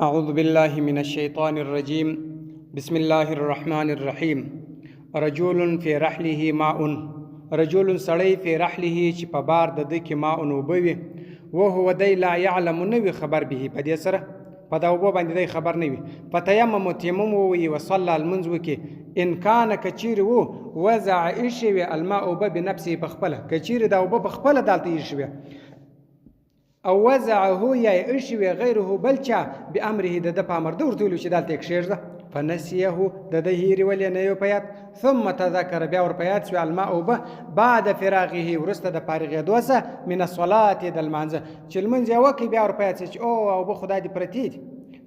اعوذ بالله من الشیطان الرجیم بسم الله الرحمن الرحیم. رجل فی رحله ماء، رجل سړی، فی رحله چې په بار د ده کې ماء اوبه وي، وهو دی لا یعلم نه وي خبر به په دې سره، په دا اوبو باندې دی خبر نه وي. فتیمم تیمم ووایي، وصلی لمونځ وکړي. ان کان که چیرې وو وضع ایښې وي الماء اوبه بنفسه په خپله، که چیرې دا اوبه په خپله دلته ایښې وي، او وضعه یا یې ایښې وي غیره بل چا بامره د ده په امر، ده ورته ویلي چې دلته یې کښېږده، فنسیه د ده هېرې ولې نه یو په یاد، ثم تذکر بیا ور په یاد شوې الماء اوبه بعد فراغه وروسته د فارغېدو څخه من الصلاة د لمانځه، چې لمونځ یې وکړي بیا ور په یاد شي چې او اوبه خو دا دې پرتې دي.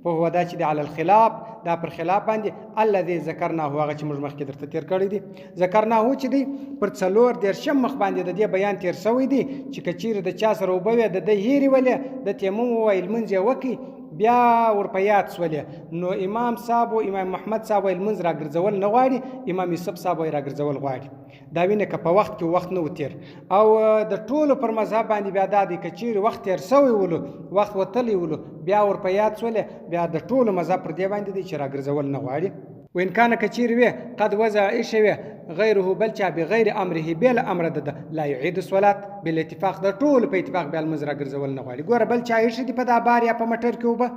فهو دا چې دی علی الخلاف دا پر خلاف باندې الذي ذکرناه هغه چې موږ مخکې درته تیر کړی دی، ذکرناه چې دی پر 34 مخ باندې د دې بیان تیر شوی دی چې که چیرې د چا سره اوبه وې د ده هېرې ولې د تیمم ووایي لمونځ یې وکړي بیا ور په یاد سولې، نو امام صاحب او امام محمد صاحب وایي لمونځ راګرځول نه غواړي، امام یوسف صاحب وایي راګرځول غواړي. دا وینه که په وخت کې وخت نه و تیر، او د ټولو پر مذهب باندې بیا دا دی که چیرې وخت تیر شوی ولو وخت وتلی ولو بیا ور په یاد سولې، بیا د ټولو مذهب پر دې باندې دی چې راګرځول نه غواړي. وان کان که چیرې وي قد وضع ایښی وي غیره بل چا بغیر امره بې له امره د ده لا یعید الصلات بالاتفاق، د ټولو په اتفاق بیا لمونځ راګرځول نه غواړي. ګوره بل چا ایښي دي په دا بار یا په مټر کې اوبه،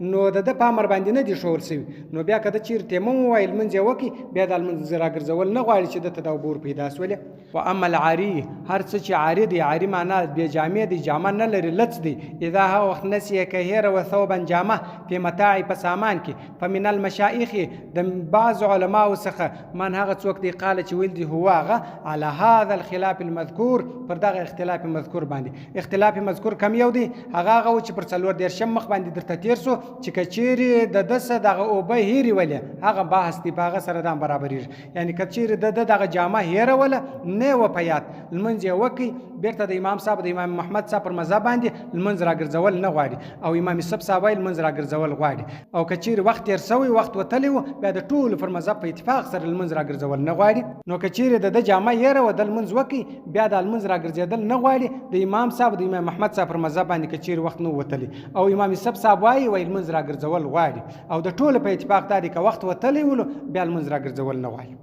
نو د ده په امر باندې نه دي ښوول شوي، نو بیا که ده چیرې تیمم ووایي لمونځ یې وکړي بیا دا لمونځ راګرځول نه غواړي چې ده ته دا اوبه ور پیدا سولې. و اما العاري هر څه چې عاري دی، عاري معنا بې جامې دی، جامه نه لري، لڅ دی، اذا هغه وخت نسیه که هېره وه ثوبا جامه فی متاع په سامان کې، فمن المشایخ د بعض علماو څخه من هغه څوک دی قال چې ویل دي هو هغه علی هذا الخلاف المذکور پر دغه اختلاف مذکور باندې. اختلاف مذکور کم یو دی، هغه هغه چې پر 34 مخ باندې درته تیر سو چې که چیرې د ده څه دغه اوبه هېرې ولې، هغه بحث دی په هغه سره دا برابرېږي. یعنی که چیرې د ده دغه جامه هېره وله نه وه په یاد، لمونځ یې وکړي بیرته د امام صاحب د امام محمد صاحب پر مذهب باندې لمونځ راګرځول نه غواړي، او امام یوسف صاحب وایي لمونځ راګرځول غواړي. او که چیرې وخت تیر شوی وخت وتلی و بیا د ټولو پر مذهب په اتفاق سره لمونځ راګرځول نه غواړي. نو که چیرې د ده جامه هېره وه ده لمونځ وکړي بیا د لمونځ راګرځېدل نه غواړي د امام صاحب د امام محمد صاحب پر مذهب باندې که چیرې وخت نه وتلی، او امام یوسف صاحب وایي وایي لمونځ راګرځول غواړي، او د ټولو په اتفاق دا دی که وخت وتلی ولو بیا لمونځ راګرځول نه غواړي.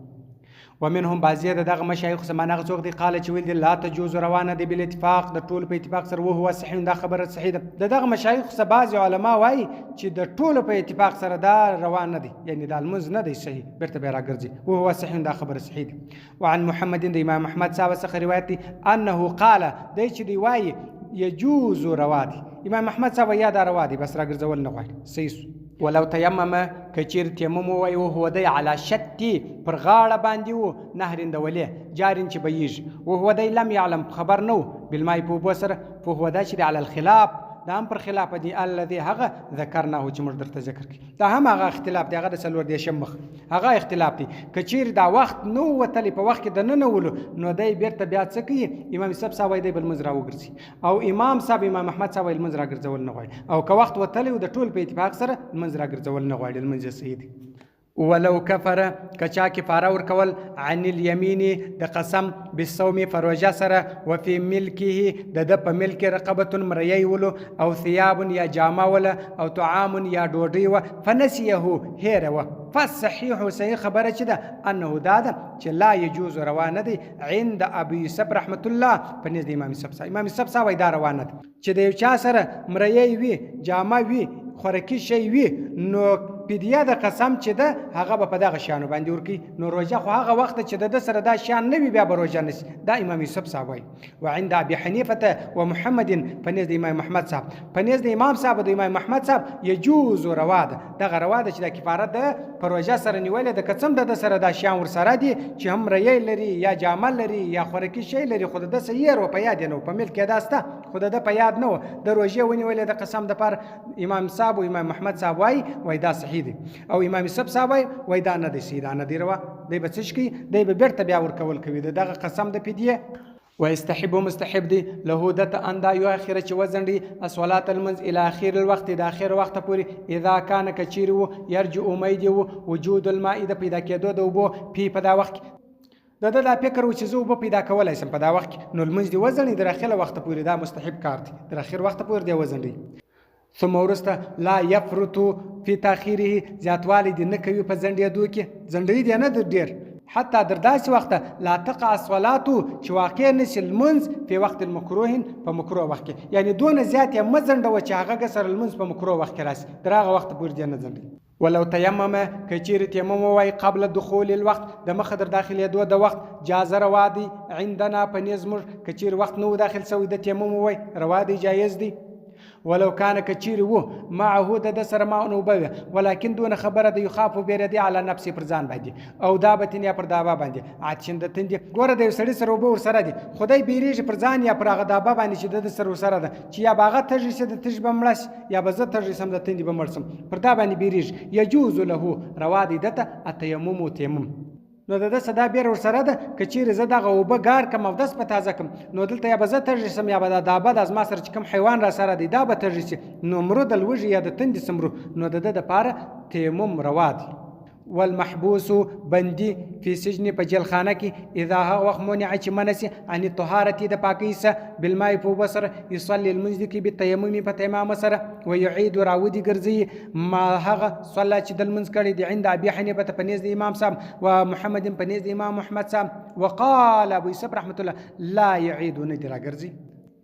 ومنهم بعضې د دغه مشایخو څخه معنی هغه څوک دی قال چې ویل دي لا تجوز روانه دی بالاتفاق د ټولو په اتفاق سره، وهو صحیح دا خبره صحیح ده. د دغه مشایخو څخه بعضې علما وایي چې د ټولو په اتفاق سره دا روان نه دی، یعنی دا لمونځ نه دی صحیح، بیرته بیا راګرځي، وهو صحیح دا خبره صحیح ده. وعن محمد د امام احمد صاحب څخه روایت دی انه قال دی چې دی وایي یجوز روا دی، امام احمد صاحب یا دا روا دی بس راګرځول نه غواړي صحیح سو. ولو تیمم که چیرې تیمم ووایي وهو دی علی شتي پر غاړه باندې و نهر د ولې جارین چې بهیږي، وهو دی لم یعلم خبر نه و بالماء په اوبو سره، فهو دا چې دی علی الخلاف دا هم پر خلاف دی الذي هغه ذکرناه چې موږ درته ذکر کړي، دا هم هغه اختلاف دی، هغه د 34 مخ هغه اختلاف دی. که چیرې دا وخت نه وتلی په وخت کې دننه ولو نو دی بیرته بیا څه کوي، امام یوسف صاحب وایي دی به لمونځ راوګرځي، او امام صاحب امام احمد صاحب وایي لمونځ راګرځول نه غواړي، او که وخت وتلی و د ټول په اتفاق سره لمونځ راګرځول نه غواړي، لمونځ یې صحیح دی. ولو کفر که چا کفاره ورکول عن الیمین د قسم بالصوم فروژه سره، وفي ملکه د ده په ملک رقبة مریی ولو، او ثیاب یا جامه وله، او طعام یا ډوډۍ وه، فنسیه هېره وه، فالصحیح صحیح خبره چې ده انه دا ده چې لا یجوز روا نه دی عند ابي یوسف رحمت الله په نزد امام یوسف صاحب. امام یوسف صاحب وایي دا روا نه ده چې د یو چا سره مریی وي، جامه وي، خوراکي شی وي، نو فدیه د قسم چې ده هغه به په دغه شیانو باندې ورکوي. نو روژه خو هغه وخت چې د ده سره دا شیان نه وي بیا به روژه نه سي، دا امام یوسف صاحب وایي. وعند ابي حنیفه ومحمد په نزد امام محمد صاحب، په نزد امام صاحب د امام محمد صاحب یجوز روا ده، دغه روا ده چې دا کفاره ده په روژه سره نیولې ده، که څه هم د ده سره دا شیان ورسره دي چې هم ریی لري یا جامه لري یا خوراکي شی لري، خو د ده څه یې په یاد یې نه و، په ملک یې دا سته خو د ده په یاد نه و، د روژې ونیولې د قسم دپاره. امام صاحب او امام محمد صاحب وایي وایي دا صحیح دی، او امام یوسف صاحب وایي وایي دا نه دی صحیح، دا نه دی روا، دی به څه کوي، دی به بیرته بیا ورکول کوي د دغه قسم د فدیې. ويستحب مستحب دی له دته ان دا یو اخره چې وځنډي الصلاه المنز الى اخر الوقت د اخر وخت پورې، اذا کان که چیرې وو یرجو امید وو وجود الماء د پیدا کېدو د اوبو پی په دا وخت کې. د ده دا فکر و چې زه اوبه پیدا کولی شم په دا وخت کې، نو لمونځ دې وځنډي تر اخره وخته پورې، دا مستحب کار دی، تر اخر وخته پورې دې وځنډي. ثم وروسته لا یفرط فی تاخیره زیاتوالی دې نه کوي په ځنډېدو کې، ځنډوي دې نه ډېر، حتی در داسې وخته لا تقع الصلاة چې واقع نه شي لمونځ فی وقت المکروه په مکروه وخت کې، یعنې دونه زیات یې مه ځنډوه چې هغه سره لمونځ په مکروه وخت کې راشي، تر هغه وخته پورې دې نه ځنډوي. ولو تیمم که چیرې تیمم ووایي قبل دخول الوقت د مخه در داخلېدو د وخت جاز روا دی عندنا په نیز موږ، که چیرې وخت نه و داخل شوی د تیمم ووایي روا دی جایز دی. ولو کان که چیرې وو معه د ده سره ماء اوبه وې ولکن دونه خبره ده یخاف وبېرېدی علی نفسه پر ځان باندې او دابتین یا پر دابه باندې عطشن د تندې. ګوره د یو سړي سره اوبه ورسره دي خو دی بېرېږي پر ځان یا پر هغه دابه باندې چې د ده سره ورسره ده چې یا به هغه تږی شي د تږي به مړه شي یا به زه تږی شم د تندې به مړ شم پر دا باندې بېرېږي یجوز له روا دی ده ته التیمم تیمم. نو د ده څه دا بېره ورسره ده که چیرې زه دغه اوبه ګار کم اودس په تازه کم نو دلته یا به زه تږی شم یا به دا دابه دا زما سره چې کوم حیوان را سره دی دا به تږی شي نو مرو د لوږې یا د تندې څه مرو نو د ده دپاره تیمم روا دی. والمحبوس بندي فی سجن په جیلخانه کې اذا هغه وخت منع چې منع سي عن الطهارة د پاکۍ څخه بالماء په اوبه سره یصلي لمونځ دي کوي بالتیمم په تیمم سره ویعید راودي ګرځي ما هغه صلی چې د لمونځ کړی دی عند ابي حنیفه په نزد امام صاحب و محمد په نزد امام محمد صاحب وقال ابو یوسف رحمت الله لا يعيد نه دی راګرځي.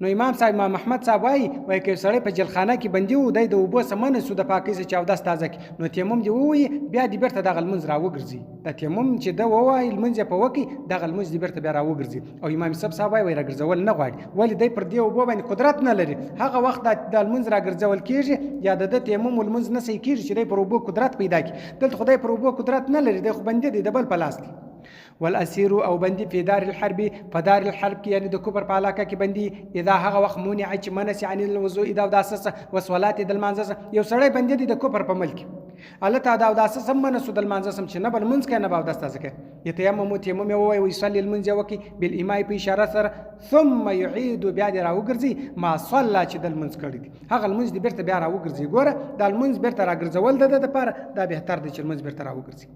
نو امام صاحب امام احمد صاحب وایي وایي که یو سړی په جیلخانه کې بندي و دی د اوبو څخه منع سو د پاکۍ څخه چې اودس تازه کړي نو تیمم دې ووایي بیا دې بیرته دغه لمونځ راوګرځي. دا تیمم چې ده ووایي لمونځ یې په وکړي دغه لمونځ دې بیرته بیا راوګرځي. او امام یوسف صاحب وایي وایي راګرځول نه غواړي ولې دی پر دې اوبو باندې قدرت نه لري هغه وخت دا د لمونځ راګرځول کېږي یا د ده تیمم و لمونځ نه صحیح کېږي چې دی پر اوبو قدرت پیدا کړي. دلته خو دی پر اوبو قدرت نه لري دی خو بندي دی د بل په لاس دی. والاسیر او بندي فی دار الحرب په دار الحرب کې یعنی د کفر په علاقه کې بندي اذا هغه وخت منع چې منع سي عن الوضوء د اوداسه څخه والصلاة د لمانځه څخه. یو سړی بندي دی د کفر په ملک کې هلته د اوداسه څخه منع سو د لمانځه څخه چې نه به لمونځ کوي نه به اودس تازه کوي. یتیمم تیمم یې ووایي ویصلي لمونځ یې وکړي بالایماء په اشاره سره ثم یعید بیا دې راوګرځي ما صلی چې د لمونځ کړی دی هغه لمونځ دې بیرته بیا راوګرځي. ګوره دا لمونځ بیرته راګرځول د ده دپاره دا بهتر دی چې لمونځ بیرته راوګرځي.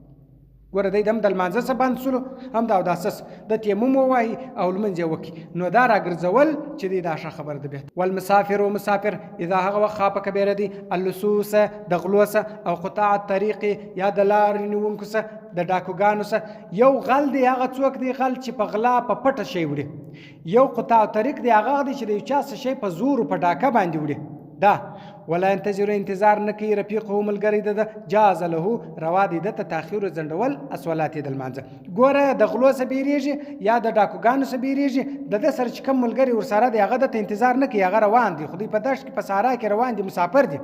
ګوره دی هم د لمانځه څخه بند سولو هم د اوداسه د تیمم ووایي او لمونځ یې وکړي نو دا راګرځول چې دی دا ښه خبره ده بهتر. والمسافر مسافر اذا هغه وخت خاف کبیره دی اللصوص د غلو څخه او قطاع الطریق یا د لارې نیونکو څخه د ډاکوګانو څخه. یو غل دی هغه څوک دی غل چې په غلا په پټه شی وړي. یو قطاع طریق دی هغه دی چې د یو چا څه شی په زور په ډاکه باندې وړي. دا ولا ينتظر انتظار نه کوي رفیقه ملګری ده جاز له روا دی ده ته تاخیر ځنډول الصلات د لمانځه. ګوره د غلو څخه بیریږي یا د ډاکوګانو څخه بیریږي د ده سره چې کوم ملګری ورسره دی هغه ده ته انتظار نه کوي هغه روان دی خو دوی په دښت کې په صحرا کې روان دي مسافر دي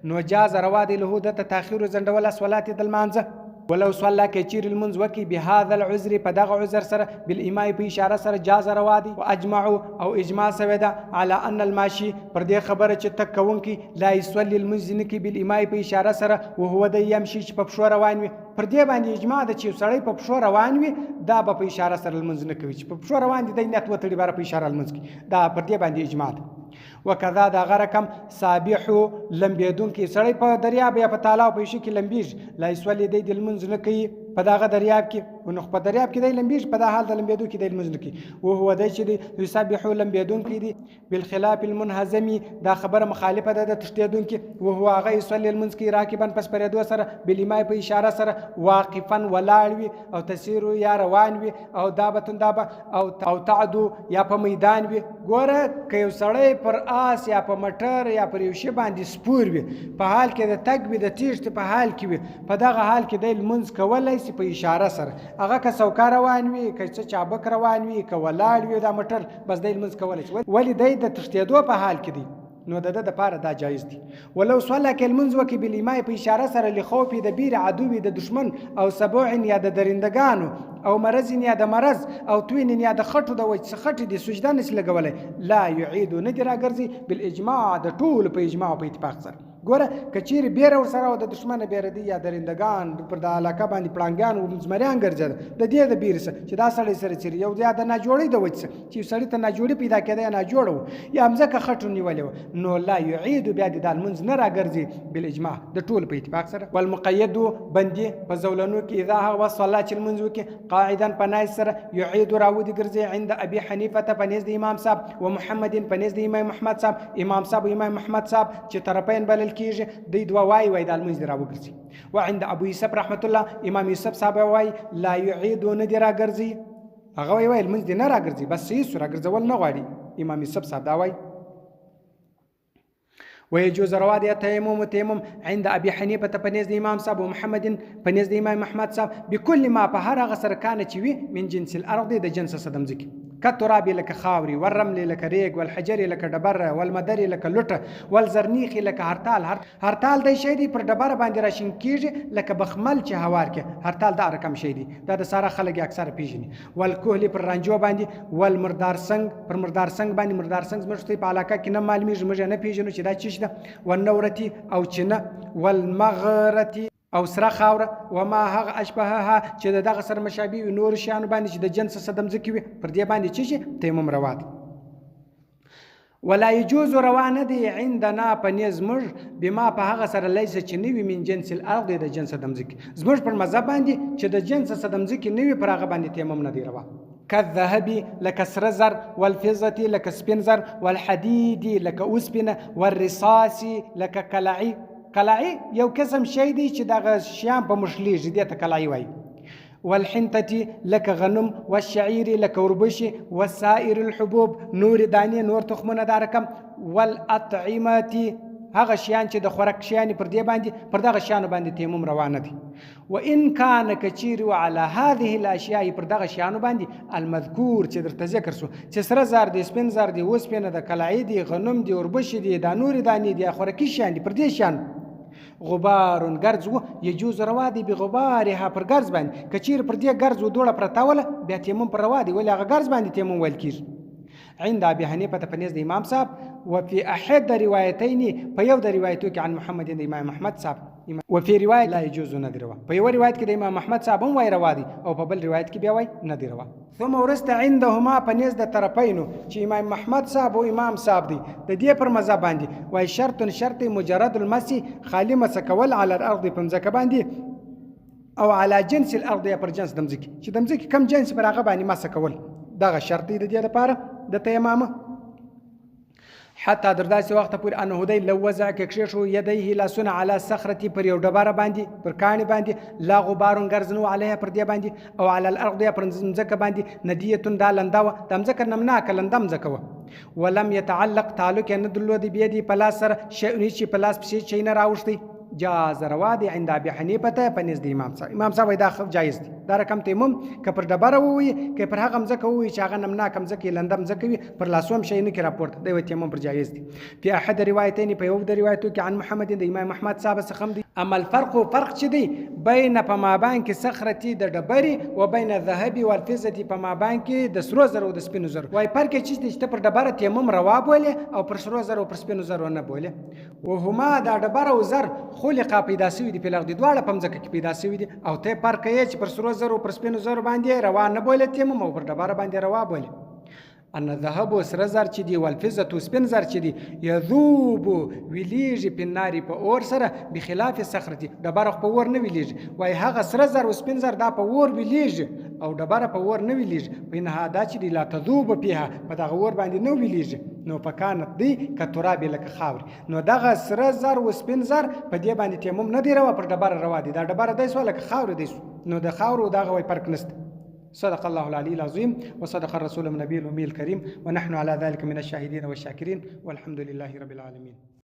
نو جاز روا دی له ده ته تاخیر ځنډول الصلات د لمانځه. ولو صلی که چیرې لمونځ وکړي بهذا العذر په دغه عذر سره بالایماء په اشاره سره جاز روا دی. واجمعوا او اجماع سوې ده علی ان الماشي پر دې خبره چې تک کوونکی لا یصلي لمونځ نه کوي بالایماء په اشاره سره وهو دی یمشي چې په پښو روان وي. پر دې باندې اجماع ده چې یو سړی په پښو روان وي دا به په اشاره سره لمونځ نه کوي چې په پښو روان دي دی نیت وتړي باره په اشاره لمونځ کوي دا پر دې باندې اجماع ده. وکذا دا غه رقم سابح لمبېدونکی سړی په دریاب یا په تالاو په شي کې لمبېږي لا یصلي دی د لمونځ نه کوي په دغه دریاب کې نو په دریاب کې دی لمبېږي په دا حال د لمبېدو کې دی لمونځ نه کوي. وهو دی چې دی یسبح لمبېدونکی دی بالخلاف المنهزمي دا خبره مخالفه ده د تښتېدونکي. وهو هغه یصلي لمونځ کوي راکبا په سپرېدو سره بالایماء په اشاره سره واقفا ولاړ وي او تسیر یا روان وي او دابة دابه او تعدو یا په میدان وي. ګوره که یو سړی پر آس یا په مټر یا پر یو شي باندې سپور وي په حال کې د تګ وي د تیښتې په حال کې وي په دغه حال کې دی لمونځ کولی سي په اشاره سره هغه که سوکه روان وي که څه چابک روان وي که ولاړ وي دا مټر بس دی لمونځ کولی سي ولې دی د تښتېدو په حال کې دی نو د ده دپاره دا جایز دی. ولو صلی که لمونځ وکړي بالایماء په اشاره سره لخوف د بیرې عدوي د دښمن او سبع یا د درندګانو او مرض یا د مرض او توین یا د خټو د وجې څه خټې دي سجده نشي لګولی لا یعید نه دي راګرځي بالاجماع د ټولو په اجماع او په اتفاق سره. ګوره که چیرې بیره ورسره او د دښمنه بیره دی یا درندګان پر د علاقه باندې پړانګان او زمریان ګرځېده، د دې د بیرې څه چې دا سړی سره چیرې یو یا د ناجوړۍ د وجې څه چې یو سړي ته ناجوړي پیدا کېده یا ناجوړه و یا مځکه خټو نیولې وه، نو لا یعید بیا دې دا لمونځ نه راګرځي بالاجماع د ټولو په اتفاق سره. والمقید بندي په زولنو کې اذا هغه وخت صلی چې لمونځ وکړي قاعدا په ناز سره يعيد راودي ګرځي عند ابي حنيفه په نزد د امام صاحب و محمد په نزد د امام محمد صاحب، امام صاحب او امام محمد صاحب چې طرفین بلل کیږي دوی دوه وایي وایي دا لمونځ دې راوګرځي. وعند ابو یوسف رحمت الله امام یوسف صاحب وایي لا يعيد نه دې راګرځي، هغه وایي وایي لمونځ دې نه راګرځي بس صحیح سو راګرځول نه غواړي، امام یوسف صاحب دا وایي. ويجوز روا دی تیمم تیمم عند ابي حنیفه ته په نزد امام صاحب او محمد په نزد امام محمد صاحب بكل ما په هر هغه سره کان چې وي من جنس الارض د جنس سره د مځکې کتراب لکه خاوري والرمل لکه ریګ والحجر لکه ډبره والمدر لکه لوټه والزرنیخ لکه هرتال، هرتال دی شی دی پر ډبره باندې راشین کیږي لکه بخمل چې هوار کې، هرتال دا رقم شی دی دا د سارا خلک اکثره پیژني. والکهل پر رانجو باندې، والمردار سنګ پر مردار سنګ باندې، مردار سنګ زموږ په علاقه کې نه معلومیږي، موږ نه پیژنو چې دا چی ده. والنورتي او چنه، والمغرتي او سره خاوره، وما هغه اشبهها چې د دغه سره مشابه وي نور شیانو باندې چې د جنس سره د مځکې وي پر دې باندې چی شي تیمم روا دی. ولا يجوز روا نه دی عندنا په نیز زموږ بما په هغه سره لیس چې نه وي من جنس الارض د جنس د مځکې، زموږ پر مذهب باندې چې د جنس سره د مځکې نه وي پر هغه باندې تیمم نه دی روا. کالذهب لکه سره زر، والفضة لکه سپین زر، والحدید لکه اوسپنه، والرصاص لکه قلعي، قلعي یو قسم شی دی چې دغه شیان په مښلیږي دې ته قلعي وایي. والحنطة لکه غنم، والشعير لکه وربشي، وسائر الحبوب نور دانې نور تخمونه دا رقم، والاطعمة هغه شیان چې د خوراک شیان پر دې باندې پر دغه شیانو باندې تیمم روانه دي. وان کان کچیر علی هذه الاشیاء پر دغه شیانو باندې المذکور چې درته ذکر سو چې سره زر دي سپین زر دي اوسپنه ده قلعي دي غنم دي اوربشي دي دا نورې دانې دي خوراکي شیان دي پر دې شیانو غبار ګرځ و یجوز روا دی بغبارها پر ګرځ باندې، که چیرې پر دې ګرځ و دوړه پرته وله بیا تیمم پر روا دی، ولې هغه ګرځ باندې تیمم ویل کیږي. عند ابي حنیفه په نزد امام صاحب، وفي احد روایتین په یو د روایتو کې عن محمد د امام محمد صاحب، وفي روایت لا يجوز نه دی روا، په یو روایت کې د امام محمد صاحب هم وایي روا دی او په بل روایت کې بیا وایي نه دی روا. ثم ورسته عندهما په نزد د طرفینو چې امام محمد صاحب او امام صاحب دی د دې پر مذهب باندې وایي شرط شرط مجرد المسح خالي مسح کول علی الارض په مځکه باندې او علی جنس الارض یا پر جنس د مځکې چې د مځکې کم جنس پر هغه باندې مسح کول دغه شرط دی د دې لپاره د تیمامه. حتی در داسې وخته پورې انه دی لو وضع که کښېښو یدیه لاسونه علی صخرتي پر یو ډبره باندې پر کاڼي باندې لا غبار ګرځ نه علیها پر دې باندې او علی الارض یا پر مځکه باندې ندیة دا لنده وه، دا مځکه نمناکه لنده مځکه وه. ولم یتعلق تعلق یې نه درلود بیدې په لاس سره شیء هیڅ شي په لاس پسې شی نه راوښتی. جاز روا دی عند ابي حنیفه ته په نزد امام صاحب، امام صاحب وایي دا خو جایز دی دا رقم تیمم که پر ډبره ووایي که پر هغه مځکه ووایي چې هغه نمناکه مځکه یې لنده مځکه وي پر لاسو هم شی نه کړي راپورته دی وایي تیمم پر جایز دی. فی احد روایتین په یو د روایتو کې عن محمد د امام محمد صاحب څخه هم دی. اما الفرق فرق چې دی بین په مابین کې صخرتي د ډبرې و بین الذهب والفضة په مابین کې د سرو زرو د سپینو زرو، وایي فرق یې چې دی چې ته پر ډبره تیمم روا بولې او پر سرو زرو پر سپینو زرو نه بولې. وهما دا ډبره او زر خلقا پیدا سوي دي په لغ دي دواړه په مځکه کې پیدا سوي دي او ته فرق یې چې پر سرو زرو پر سپینو زرو باندې روا نه بولې تیمم او پر ډبره باندې روا بولې. ان الذهب سره زر چې دي والفضة سپین زر چې دي یذوب ویلیږي په ناري په اور سره بخلاف الصخرة ډبره خو په اور نه ویلیږي، وایي هغه سره زر او سپین زر دا په اور ویلیږي او ډبره په اور نه ویلیږي، فإنها دا چې دي لا تذوب فيها په دغه اور باندې نه ویلیږي، نو فکانت دی کتراب لکه خاورې، نو دغه سره زر او سپین زر په دې باندې تیمم نه دی روا پر ډبره روا دی، دا ډبره دی سو لکه خاورې دی سو، نو د خاورو دغه وایي فرق نشته. صدق الله العلي العظيم وصدق الرسول النبي الأمي الكريم ونحن على ذلك من الشاهدين والشاكرين والحمد لله رب العالمين.